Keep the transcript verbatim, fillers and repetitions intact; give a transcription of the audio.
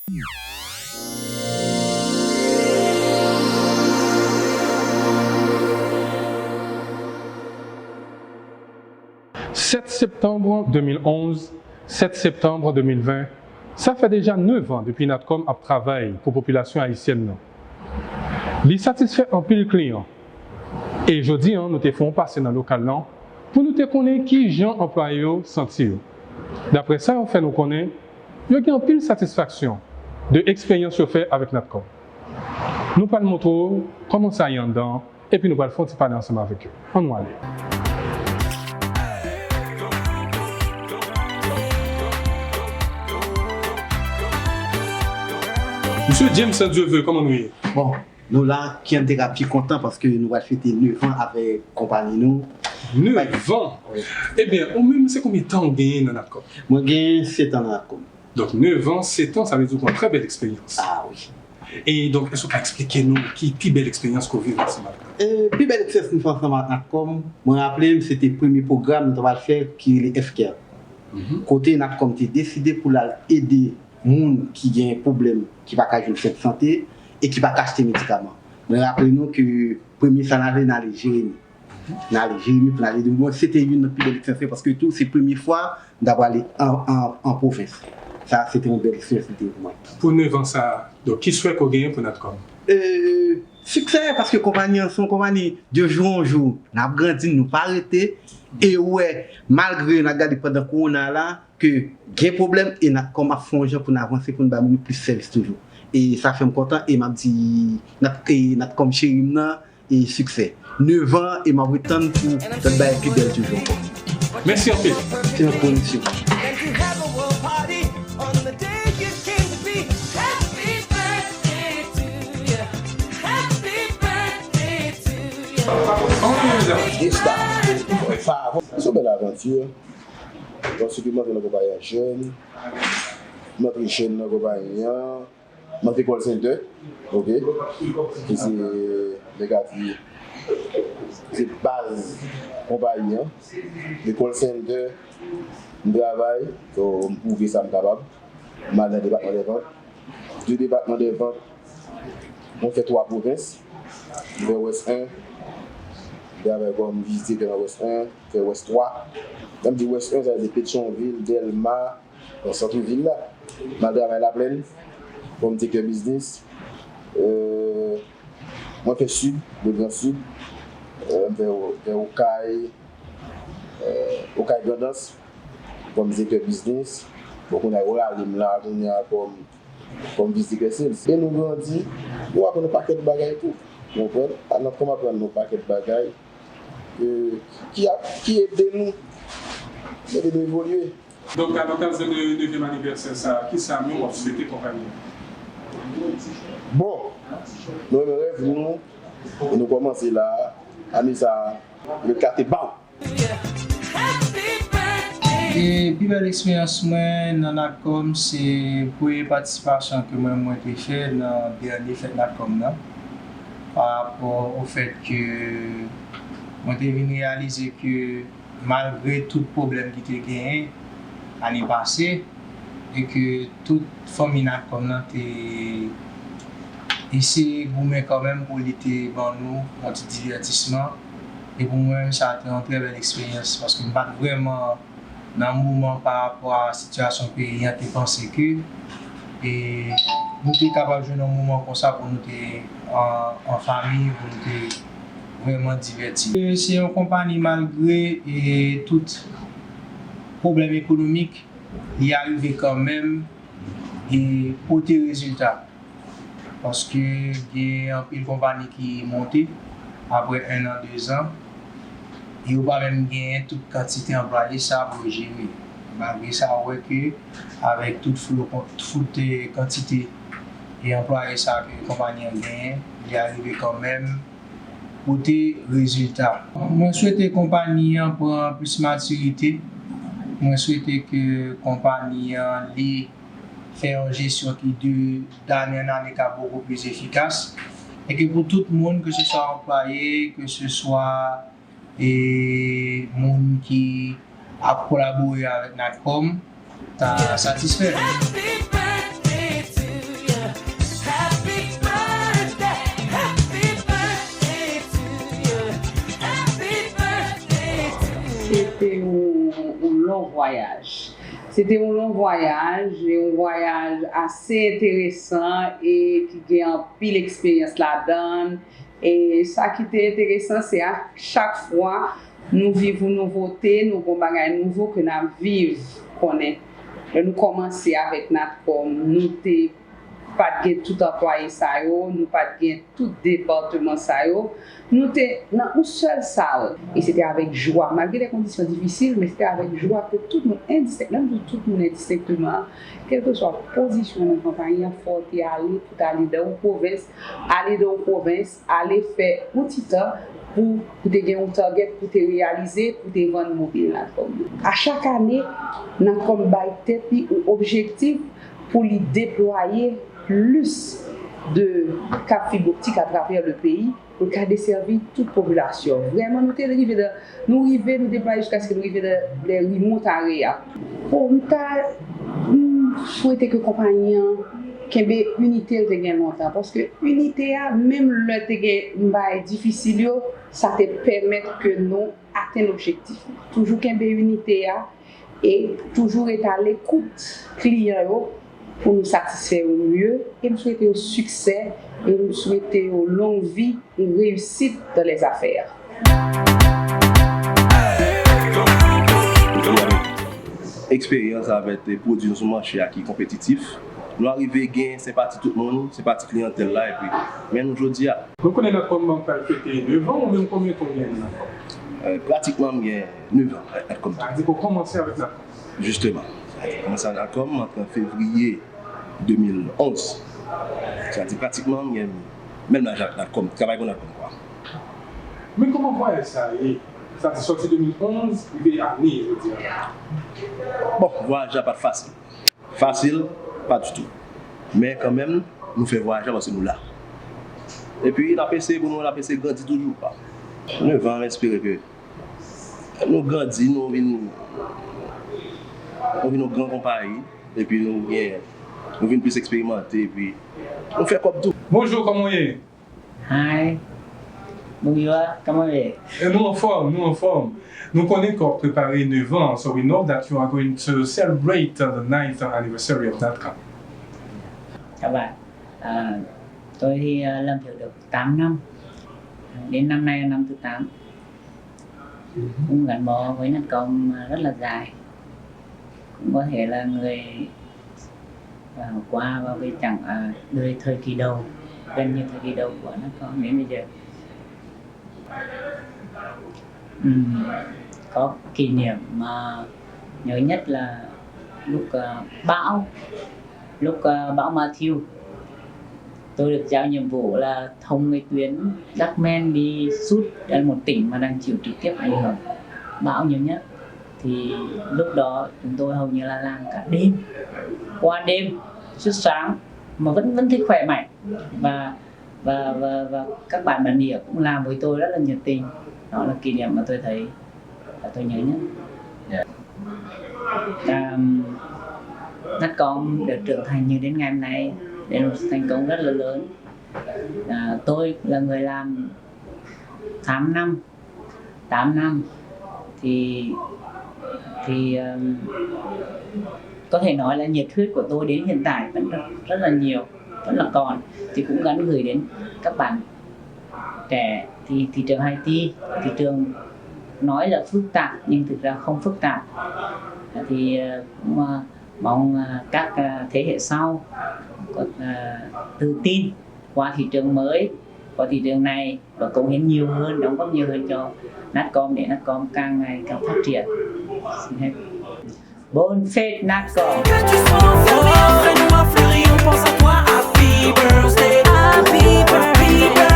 Sèt septanm de mil onz, sèt septanm de mil ven, sa fè deja nèf an depi Natcom ap travay pou popilasyon ayisyèn nan. Li satisfè anpil kliyan. E jodi a, nou te fè yon pase nan lokal lan pou nou te konnen kijan anplwaye yo santi yo. Daprè sa yo fè nou konnen, yo gen anpil satisfaksyon de eksperyans yo fè avèk Natcom. Nou pral montre w kòman sa ye anndan an, epi nou pral fè yon ti pale ansanm avèk yo. Ann nou ale. Mesye James Saint-Dieu, kòman nou ye? Bon, nou la, ki an te ka pi kontan paske nou pral fete nèf an avèk konpayi nou. Nèf an? Wi. Ebyen, ou menm, se konbyen tan ou genyen nan Natcom? Mwen genyen sèt an nan Natcom. Donk, nèf an, sèt an, sa vle di ou gen yon trè bèl eksperyans. Ah wi. E donk, èske ou ka eksplike nou ki pi bèl eksperyans ke w viv ansanm avèk Natcom? E, pi bèl eksperyans mwen fè ansanm avèk Natcom, mwen raple m, se te premye pwogram nou t ap fè ki rele Health Care. Mhm. Kote Natcom te deside pou l al ede moun ki gen pwoblèm, ki pa ka jwenn swen sante e ki pa ka achte medikaman. Mwen raple nou ke premye sa n ale, n ale Jeremi. N ale Jeremi pou n ale ede moun. Se te youn nan pi bèl eksperyans mwen, paske tou, se premye fwa m ta prale an, an, an pwovens. Sa, se te yon bèl eksperyans li te ye pou mwen. Pou nèf an sa a, donk, ki swè ke w genyen pou Natcom? E, siksè, paske konpayi an se yon konpayi de jou an jou, n ap grandi, nou pa rete. E ou wè, malgre n ap gade pandan kowona la, ke gen pwoblèm e Natcom ap fè yon jan pou n avanse, pou n ba moun yo plis sèvis toujou. E sa fè m kontan e m ap di Nat, e Natcom cheri m nan, e siksè. Nèf an e m ap ret tann pou lòt bagay pi bèl toujou ankò. Mèsi anpil. Se yon pwomisyon. Sa se yon bèl avanti. Paske m antre nan konpayi an jèn, m antre jèn nan konpayi an, m antre call center, oke, ki se, nèg ka di, se baz konpayi an, de call center, m travay, so, m pwouve sa m kapab, m al nan depatman dè vant, de depatman dè vant, mwen fè twa pwovens, m fè Wès en, m travay kòm vizitè nan Wès en, fè Wès twa. Lè m di Wès en, sa vle di Petyonvil, Dèlma, nan sant vil la. M al travay Laplèn, kòm direktè biznis. Euh, mwen fè Sid, le Gran Sid. Euh, m fè, fè Okay, euh, Okay Grandans, kòm direktè biznis. Bon, kounye a, yo rale m la, kounye a, kòm kòm vis direktè sales. E nou grandi, nou aprann yon pakèt bagay tou. Ou konprann? Natcom aprann nou yon pakèt bagay, e, ki ap, ki ede nou, ede nou evolye. Donk, a lokazyon de nevyèm anivèsè sa a, kisa menm w ap swete konpayi an? Bon, nou renmen rèv nou, e nou kòmanse la, ane sa a, nou kate ba w. E pi bèl eksperyans mwen nan Natcom, se premye patisipasyon ke mwen, mwen te fè nan dènye fèt Natcom nan. Pa rapò o fèt ke mwen te vin reyalize ke malgre tout pwoblèm ki te genyen ane pase, e ke tout fanmi Natcom nan te eseye goumen kanmenm pou li te ban nou yon ti divètisman. E pou mwen menm, sa te yon trè bèl eksperyans, paske m pa t vrèman nan moman pa rapò a sitiyasyon peyi an, te panse ke, e, nou te kapab jwenn yon moman konsa pou nou te an, an fanmi, pou nou te vrèman divèti. E se yon konpayi, malgre, e, tout pwoblèm ekonomik, li arive kanmenm e pote rezilta. Paske gen anpil konpayi ki monte apre en an, de zan, e yo pa menm genyen tout kantite anplwaye sa pou yo jere. Malgre sa, ou wè ke avèk tout flo, tout, eh, kantite e anplwaye sa ke konpayi an genyen, li arive kanmenm pote rezilta. Mwen swete konpayi an pran plis matirite. Mwen swete ke konpayi an li fè yon jesyon ki de, d'année en année ka bokou plis efikas. E ke pou tout moun, ke se swa anplwaye, ke se swa, e, moun ki ap kolabore avèk Natcom, ta satisfè. Se te yon long vwayaj, yon vwayaj ase enteresan e ki gen anpil eksperyans ladan l. E sa ki te enteresan, se a chak fwa nou viv yon nouvote, nou gen yon bagay nouvo ke n ap viv, konnen. Lè nou kòmanse avèk Natcom, nou te pa t gen tout anplwaye sa yo, nou pa t gen tout depatman sa yo. Nou te nan yon sèl sal. E se te avèk jwa, malgre de kondisyon difisil, men se te avèk jwa ke tout moun, endistenk-, nan m di tout moun endistenkteman, kèlkeswa pozisyon nan konpayi an, fò w te ale pou w t ale nan yon pwovens, ale nan yon pwovens, ale fè yon ti tan pou, pou te gen yon target pou te reyalize, pou te vann mobil Natcom yo. A chak ane, Natcom bay tèt li yon objektif pou li deplwaye plis de kab fib optik atravè le peyi pou l ka desèvi tout popilasyon. Vrèman, nou te rive nan, nou rive, nou deplwaye jiskaske nou rive nan lè Rimont Area. Bon, m ta, m swete ke konpayi an kenbe inite l te gen lontan, paske inite a, menm lè te gen bagay difisil yo, sa te pèmèt ke nou atenn objektif nou. Toujou kenbe inite a e toujou ret a lekout kliyan yo pou nou satisfè yo mye. E m swete yo siksè, e m swete yo long vi e reyisit dans les affaires. Eksperyans avèk pwodui nou sou mache a ki konpetitif. Nou arive gen senpati tout moun, senpati kliyantèl la, epi men nou jodi a. Nou konnen Natcom pral fete nèf an, ou menm konbyen tan w gen nan Natcom? Euh, pratikman m gen nèf an, euh, Natcom. Sa vle di ke w kòmanse avèk Natcom? Jisteman. Sa vle di kòmanse avèk Natcom, m antre an fevriye de mil onz. Sa vle di pratikman m gen menm laj ak Natcom, travay pou Natcom kwa. Men kòman vwayaj sa ye? Sa vle di sòti de mil onz, rive ane jodi a la. Bon, vwayaj la pa t fasil. Fasil, pa ditou. Men kanmenm, nou fè vwayaj la paske nou la. Epi, n ap eseye pou nou, n ap eseye grandi toujou. Nèf an, m espere ke nou grandi, nou vin, nou vin yon gran konpayi, epi nou gen, nou vin plis eksperimante, epi nou fè kòb tou. Bonjou, kòman w ye? Hi. Bonjou, kòman w ye? Eh, nou anfòm, nou anfòm. Nou konnen ke w ap prepare nèf an, so we know that you are going to celebrate, uh, the ninth anniversary of Natcom. Sa va. Uh, tôi, uh, làm việc được tám năm. Đến năm nay là năm thứ tám. Cũng gắn bó với Natcom rất là dài. Cũng có thể là người, à, qua vào cái chặng, à, thời, thời kỳ đầu, gần như thời kỳ đầu của Natcom đến bây giờ. Ừm, có kỷ niệm mà nhớ nhất là lúc, à, bão, lúc, à, bão Matthew. Tôi được giao nhiệm vụ là thông cái tuyến Đắk Meng đi suốt, đó là một tỉnh mà đang chịu trực tiếp ảnh hưởng bão nhiều nhất. Thì lúc đó chúng tôi hầu như là làm cả đêm, qua đêm, suốt sáng mà vẫn, vẫn thấy khỏe mạnh. Và, và, và, và các bạn bản địa cũng làm với tôi rất là nhiệt tình. Đó là kỷ niệm mà tôi thấy và tôi nhớ nhất. Dạ. À, Natcom được trưởng thành như đến ngày hôm nay, đến một sự thành công rất là lớn. À, tôi là người làm tám năm, tám năm thì, thì, ừm, có thể nói là nhiệt huyết của tôi đến hiện tại vẫn rất, rất là nhiều, vẫn là còn, thì cũng gắn gửi đến các bạn trẻ. Thì thị trường Haiti, thị trường nói là phức tạp nhưng thực ra không phức tạp. Thì, ờ, cũng, ờ, mong, ờ, các, ờ, thế hệ sau có, ờ, tự tin qua thị trường mới, qua thị trường này và cống hiến nhiều hơn, đóng góp nhiều hơn cho Natcom để Natcom càng ngày càng phát triển. Xin hết. Bonne fête, Natcom. Que tu sois enfermé, enfermé ou à Fleury, on pense à toi. Happy birthday, happy birthday,